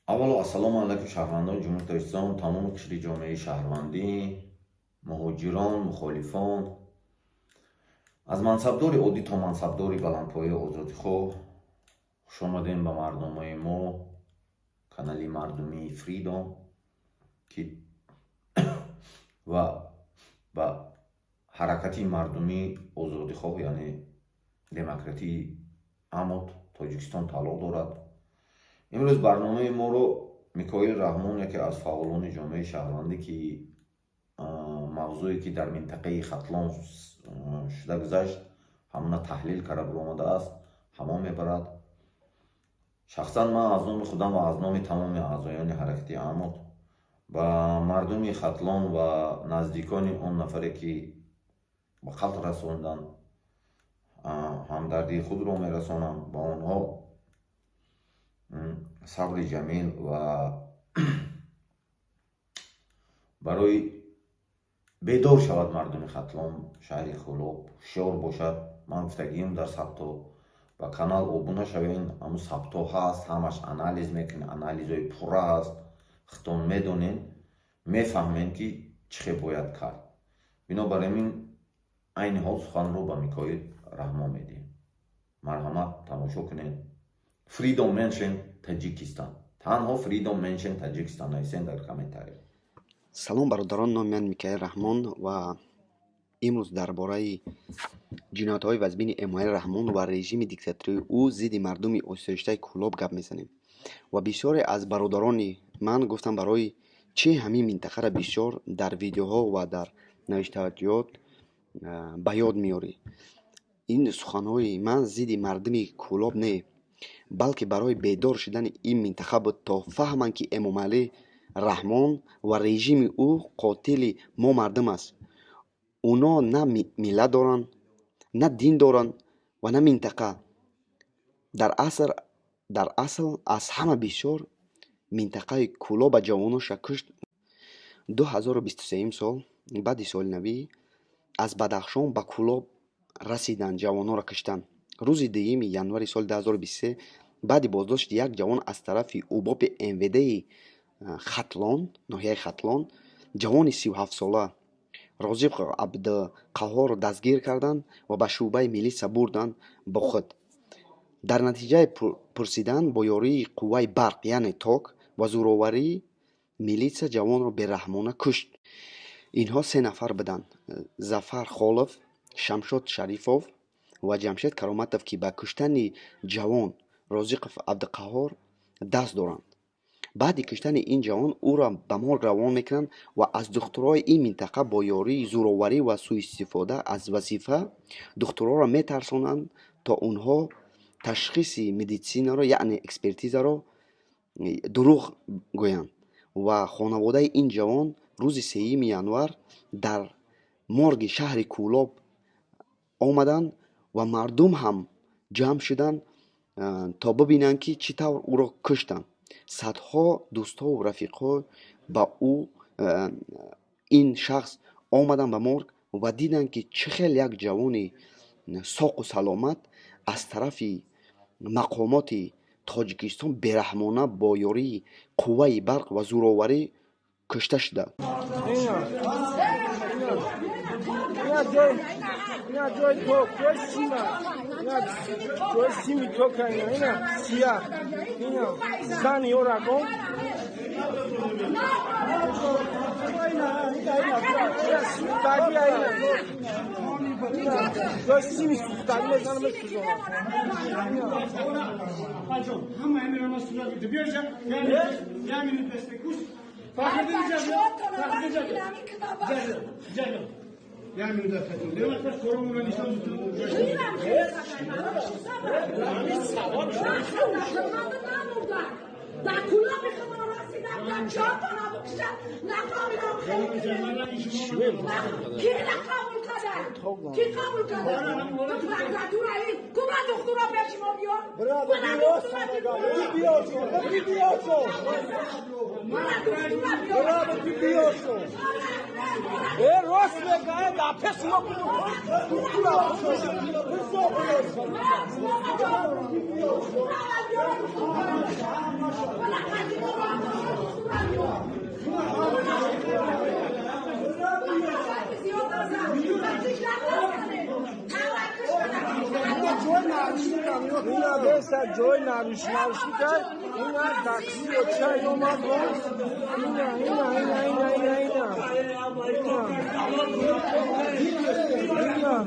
Аввало, ассалому алайкум, шаҳрвандони Ҷумҳурии Тоҷикистон, тамоми қишри ҷомеаи шаҳрвандӣ, муҳоҷирон, мухолифон, аз мансабдори оддӣ то мансабдори баландпояи озодихоҳ. Хушомадем ба барномаи мо, канали мардумии Фридом, ки ва ба ҳаракати мардумии озодихоҳ, яъне демократии АМОТ Тоҷикистон тааллуқ дорад. Имрӯз барномаи моро Микоил Раҳмон, яке аз фаъолони ҷомеаи шаҳрвандӣ, ки мавзӯе, ки дар минтақаи Хатлон шуда гузашт, ҳамона таҳлил карда баромадааст, ҳамон мебарад. Шахсан ман аз номи худам ва аз номи тамоми аъзоёни ҳаракати АМОТ ба мардуми Хатлон ва наздикони он нафаре, ки ба қатл расонданд, ҳамдардии худро мерасонам, ба онҳо сабри ҷамил ва барои бедор шавад мардуми Хатлон, шаҳри Кӯлоб ҳушёр бошад. Ман гуфтагием, дар сабто ба канал обуна шавен, ҳамун сабто ҳаст, ҳамаш анализ мекунем, анализҳои пурра ҳаст, худтон медонен, мефаҳмем, ки чӣ хел бояд кард. Бинобар ин айни ҳол суханро ба Микоил Раҳмон медиҳем. Марҳамат, тамошо кунед. Freedom Mention Таджикистан, танҳо Freedom Mention Таджикистан нависен дар комментария. Салом, бародарон, номи ман Микаил Раҳмон ва имрӯз дар бораи ҷиноятҳои вазбини Эмомалӣ Раҳмон ва режими диктатории ӯ зидди мардуми осоиштаи Кӯлоб гап мезанем. Ва бисёре аз бародарони ман гуфтанд, барои чӣ ҳамин минтақаро бисёр дар видеоҳо ва дар навиштаҷот ба ёд меорӣ. Ин суханҳои ман зидди мардуми Кӯлоб не, балки барои бедор шудани ин минтақа буд, то фаҳманд, ки Эмомалӣ Раҳмон ва режими ӯ қотили мо мардум аст. Уно на миллат доранд, на дин доранд ва на минтақа. Дар асл аз ҳама бисёр минтақаи Кӯлоба ҷавоноша кушт. 2023 сол баъди соли навӣ аз Бадахшон ба Кӯлоб расиданд, ҷавононро куштанд. Рӯзи 2 январи соли 2023 баъди боздошти як ҷавон аз тарафи УБОПи МВДи Хатлон, ноҳияи Хатлон, ҷавони 37-сола Розиқов Абдуқаҳҳорро дастгир карданд ва ба шӯъбаи милитсия бурданд бо худ. Дар натиҷаи пурсидан бо ёрии қувваи барқ, яъне ток, ва зӯроварӣ милитсия ҷавонро бераҳмона кушт. Инҳо се нафар буданд: Зафар Холов, Шамшод Шарифов ва Ҷамшед Кароматов, ки ба куштани ҷавон Розиқов Абдуқаҳҳор даст доранд. Баъди куштани ин ҷавон ӯро ба морг равон мекунанд ва аз духтурои ин минтақа бо ёрии зӯроварӣ ва сӯистифода аз вазифа духтуроро метарсонанд, то онҳо ташхиси медицинаро, яъне экспертизаро дурӯғ гӯянд. Ва хонаводаи ин ҷавон рӯзи 3 январ дар морги шаҳри Кӯлоб омаданд ва мардум ҳам ҷамъ шуданд, то бибинанд, ки чӣ тавр ӯро куштанд. Садҳо дӯстҳову рафиқҳо ба ӯ ин шахс омаданд ба морг ва диданд, ки чӣ хел як ҷавони соқу саломат аз тарафи мақомоти Тоҷикистон бераҳмона бо ёрии қувваи барқ ва зӯроварӣ кушта шуда. جای نروش کرد این از تاکسی و چای اومد اینا اینا اینا اینا اینا اینا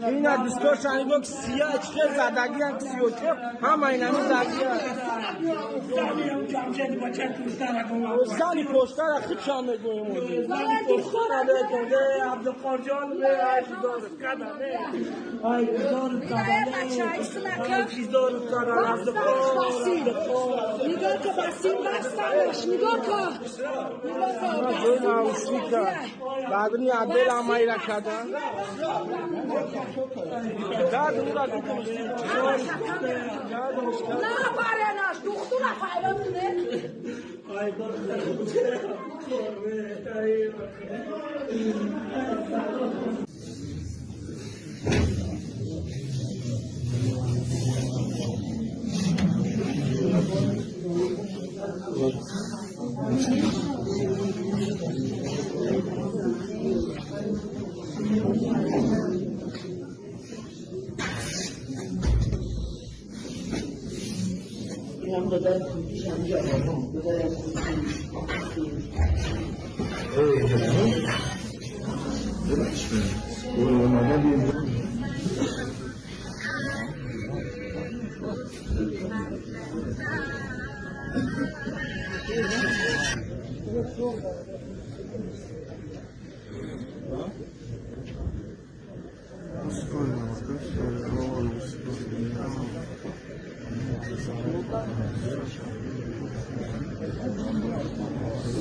اینا دوستاش انگار که سیاه چه زدگی هم 34 همه اینا زدگی زنی پشتر خودش هم میگویم زنی پشتر بکنه عبدالقادر جان به نگاه که بسیم بستنش نگاه که بعد این عدل هم را کردن نه برناش دختر فایلان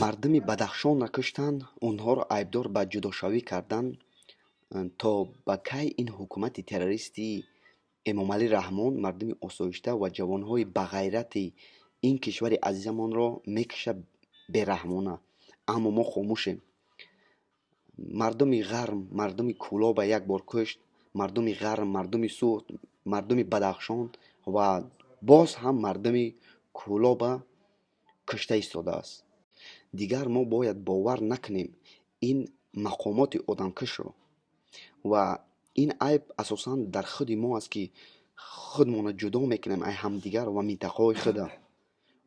Мардуми Бадахшонро куштанд, онҳоро айбдор ба ҷудошавӣ карданд. То ба кай ин ҳукумати террористии Эмомалӣ Раҳмон мардуми осоишта ва ҷавонҳои бағайрати ин кишвари азизамонро мекушад бераҳмона? Аммо мо хомӯшем. Мардуми Ғарм, мардуми Кӯлоба як бор кушт, мардуми Ғарм, мардуми Суғд, мардуми Бадахшон ва боз ҳам мардуми Кӯлоба кушта истодааст. Дигар мо бояд бовар накунем ин мақомоти одамкушро ва ин айб асосан дар худи мо аст, ки худмонро ҷудо мекунем ай ҳамдигар ва минтақаҳои худа.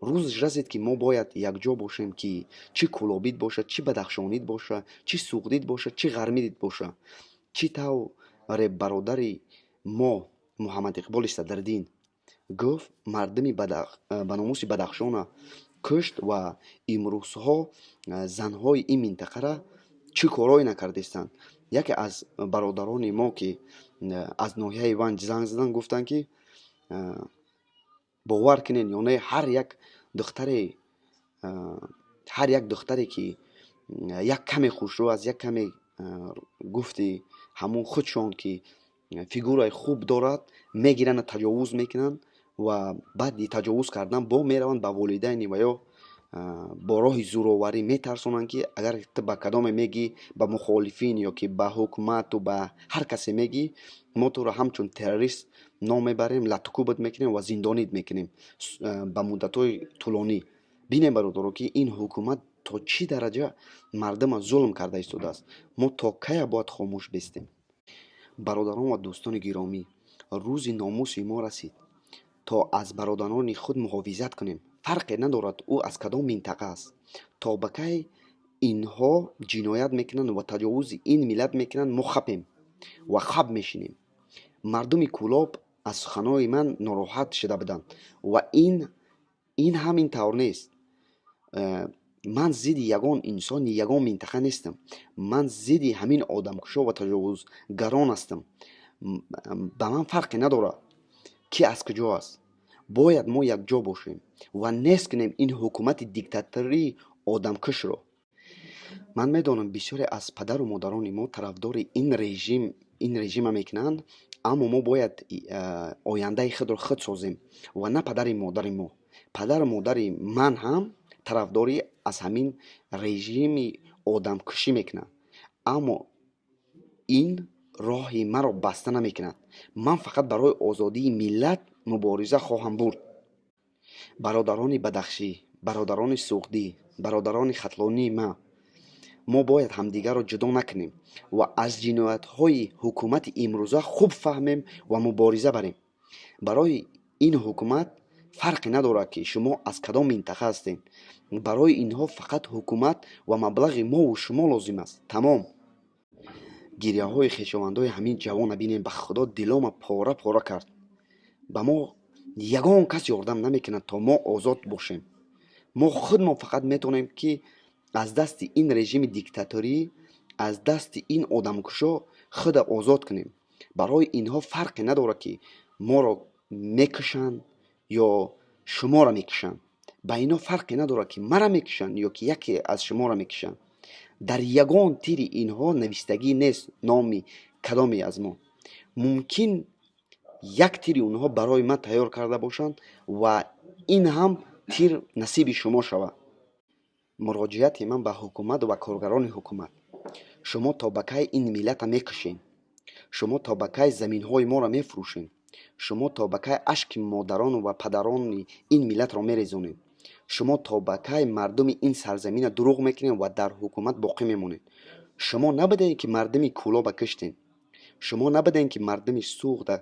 Рӯзш расид, ки мо бояд якҷо бошем, ки чӣ кӯлобид бошад, чӣ бадахшонид бошад, чӣ суғдид бошад, чӣ ғармидид бошад. Чӣ тавре бародари мо Муҳаммад Иқболи Садриддин гуфт, мардуми ба номуси Бадахшона кушт ва имрӯзҳо занҳои ин минтақара чӣ корҳое накардистанд. Яке аз бародарони мо, ки аз ноҳияи Ванҷ занг заданд, гуфтанд, ки бовар кунед ё не, ҳар як духтаре, ки як каме хушрӯ аст, як каме гуфти ҳамон худшон, ки фигураи хуб дорад, мегиранд, таҷовуз мекунанд ва баъди таҷовуз кардан бо мераванд ба волидайни ва ё бо роҳи зӯроварӣ метарсонанд, ки агар ту ба кадоме мегӣ, ба мухолифин ё ки ба ҳукумату ба ҳар касе мегӣ, мо туро ҳамчун террорист ном мебарем, латукӯбат мекунем ва зиндонит мекунем ба муддатҳои тӯлонӣ. Бинем, бародаро, ки ин ҳукумат то чӣ дараҷа мардума зулм карда истодааст. Мо то кая бояд хомӯш бистем? Бародарон ва дӯстони гиромӣ, рӯзи номуси мо расид, то аз бародарони худ муҳофизат кунем. Фарқе надорад, ӯ аз кадом минтақа аст. То ба кай инҳо ҷиноят мекунанд ва таҷовузи ин миллат мекунанд, мо хапем ва хаб мешинем. Мардуми Кӯлоб аз суханҳои ман нороҳат шуда буданд ва ин ҳам ин тавр нест. Ман зидди ягон инсони ягон минтақа нестам. Ман зидди ҳамин одамкушо ва таҷовузгарон ҳастам. Ба ман фарқе надорад, ки аз куҷо аст. Бояд мо якҷо бошем ва нест кунем ин ҳукумати диктатории одамкушро. Ман медонам, бисёре аз падару модарони мо тарафдори ин режима мекунанд, аммо мо бояд ояндаи худро худ созем ва на падари модари мо. Падару модари ман ҳам тарафдорӣ аз ҳамин режими одамкушӣ мекунанд, аммо ин Роҳи маро баста намекунад. Ман фақат барои озодии миллат мубориза хоҳам бурд. Бародарони бадахшӣ, бародарони суғдӣ, бародарони хатлонии ма, мо бояд ҳамдигарро ҷудо накунем ва аз ҷиноятҳои ҳукумати имрӯза хуб фаҳмем ва мубориза барем. Барои ин ҳукумат фарқе надорад, ки шумо аз кадом минтақа ҳастед. Барои инҳо фақат ҳукумат ва маблағи мову шумо лозим аст, тамом. Гирьяҳои хешовандои ҳамин ҷавона бинем, ба Худо, дилома пора пора кард. Ба мо ягон кас ёрдам намекунад, то мо озод бошем. Мо худмо фақат метавонем, ки аз дасти ин режими диктаторӣ, аз дасти ин одамкушо худа озод кунем. Барои инҳо фарқе надорад, ки моро мекушанд ё шуморо мекушанд. Ба инҳо фарқе надорад, ки мара мекушанд ё ки яке аз шуморо мекушанд. Дар ягон тири инҳо навистагӣ нест номи кадоме аз мо. Мумкин, як тири онҳо барои ман тайёр карда бошанд ва ин ҳам тир насиби шумо шавад. Муроҷиати ман ба ҳукумат ва коргарони ҳукумат: шумо то ба кай ин миллата мекушед? Шумо то ба кай заминҳои моро мефурӯшед? Шумо то ба кай ашки модарон ва падарони ин миллатро мерезонед? Шумо то ба кай мардуми ин сарзамина дурӯғ мекунед ва дар ҳукумат боқӣ мемонед? Шумо набудед, ки мардуми Кӯлоба куштед? Шумо набудед, ки мардуми Суғда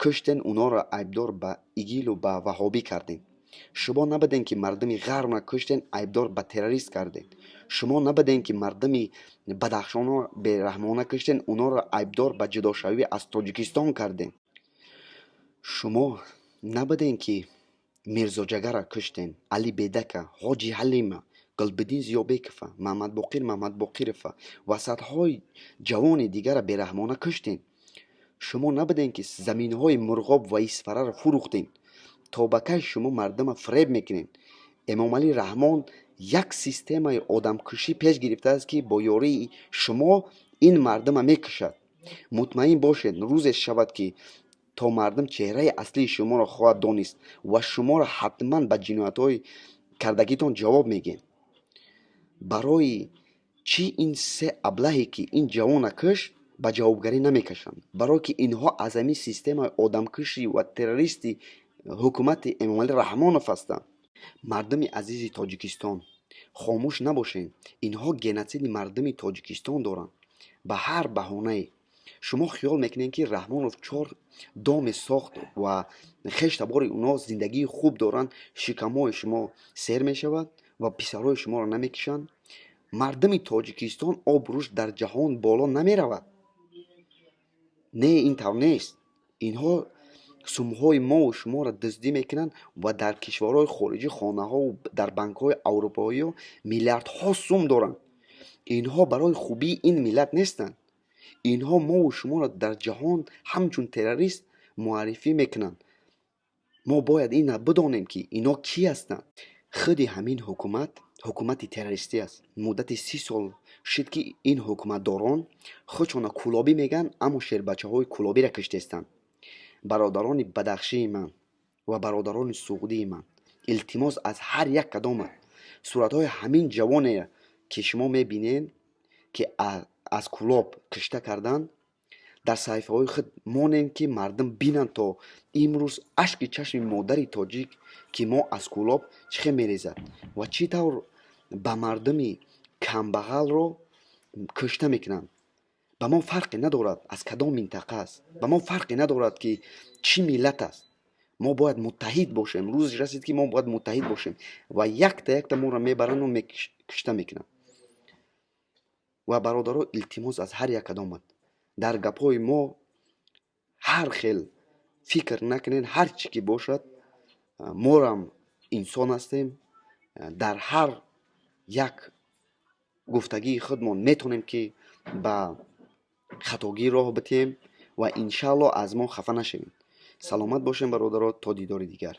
куштен, онҳоро айбдор ба ИГИЛу ба ваҳобӣ кардем? Шумо набудем, ки мардуми Ғарбро куштен, айбдор ба террорист кардем? Шумо набудем, ки мардуми Бадахшонро бераҳмона куштен, онҳоро айбдор ба ҷудошавӣ аз Тоҷикистон кардем? Шумо набудем, ки Мирзоҷагарро куштен, Али Бедака, Ҳоҷи Ҳалима, Гулбиддин Зиёбекова, Маҳмадбоқир Маҳмадбоқирова ва садҳои ҷавони дигарро бераҳмона куштен? Шумо набудем, ки заминҳои Мурғоб ва Исфараро фурӯхтем? То ба кай шумо мардумро фиреб мекунед? Эмомалӣ Раҳмон як системаи одамкушӣ пеш гирифтааст, ки бо ёрии шумо ин мардумро мекушад. Мутмаин бошед, рӯзе шавад, ки то мардум чеҳраи аслии шуморо хоҳад донист ва шуморо ҳатман ба ҷиноятҳои кардагитон ҷавоб мегӯем. Барои чӣ ин се аблаҳе, ки ин ҷавона кушт, ба ҷавобгарӣ намекашанд? Барое ки инҳо аз ҳамин системаи одамкушӣ ва террористи ҳукумати Эмомалӣ Раҳмонов ҳастанд. Мардуми азизи Тоҷикистон, хомӯш набошед. Инҳо геноциди мардуми Тоҷикистон доранд ба ҳар баҳонае. Шумо хиёл мекунед, ки Раҳмонов чор доме сохт ва хештабори онҳо зиндагии хуб доранд, шикамҳои шумо сер мешавад ва писарҳои шуморо намекушанд? Мардуми Тоҷикистон обрӯш дар ҷаҳон боло намеравад. Не, ин тавр нест. Инҳо сумҳои мову шуморо дуздӣ мекунанд ва дар кишварҳои хориҷӣ хонаҳову дар банкҳои аврупоиё миллиардҳо сум доранд. Инҳо барои хубии ин миллат нестанд. Инҳо мову шуморо дар ҷаҳон ҳамчун террорист муаррифӣ мекунанд. Мо бояд ина бидонем, ки инҳо кӣ ҳастанд. Худи ҳамин ҳукумат ҳукумати террористӣ аст. Муддати 30 сол шуд, ки ин ҳукуматдорон худшона кӯлобӣ мегӯянд, аммо шербачаҳои кӯлобиро киштестанд. Бародарони бадахшии ман ва бародарони суғдии ман, илтимос аз ҳар як кадомат: суратҳои ҳамин ҷавоне, ки шумо мебинед, ки аз Кӯлоб кишта карданд, дар саҳифаҳои худ монем, ки мардум бинанд, то имрӯз ашки чашми модари тоҷик, ки мо аз Кӯлоб, чӣ хел мерезад ва чӣ тавр ба мардуми камбағалро кушта мекунанд. Ба мо фарқе надорад, аз кадом минтақа аст, ба мо фарқе надорад, ки чӣ миллат аст. Мо бояд муттаҳид бошем. Рӯзе расид, ки мо бояд муттаҳид бошем ва якта якта моро мебаранду кушта мекунанд. Ва, бародаро, илтимос аз ҳар як кадомат: дар гапҳои мо ҳар хел фикр накунед. Ҳар чӣ ки бошад, морам инсон ҳастем. Дар ҳар як гуфтагии худмон метавонем, ки ба хатогӣ роҳ битиҳем ва иншаалло аз мо хафа нашавед. Саломат бошем, бародаро, то дидори дигар.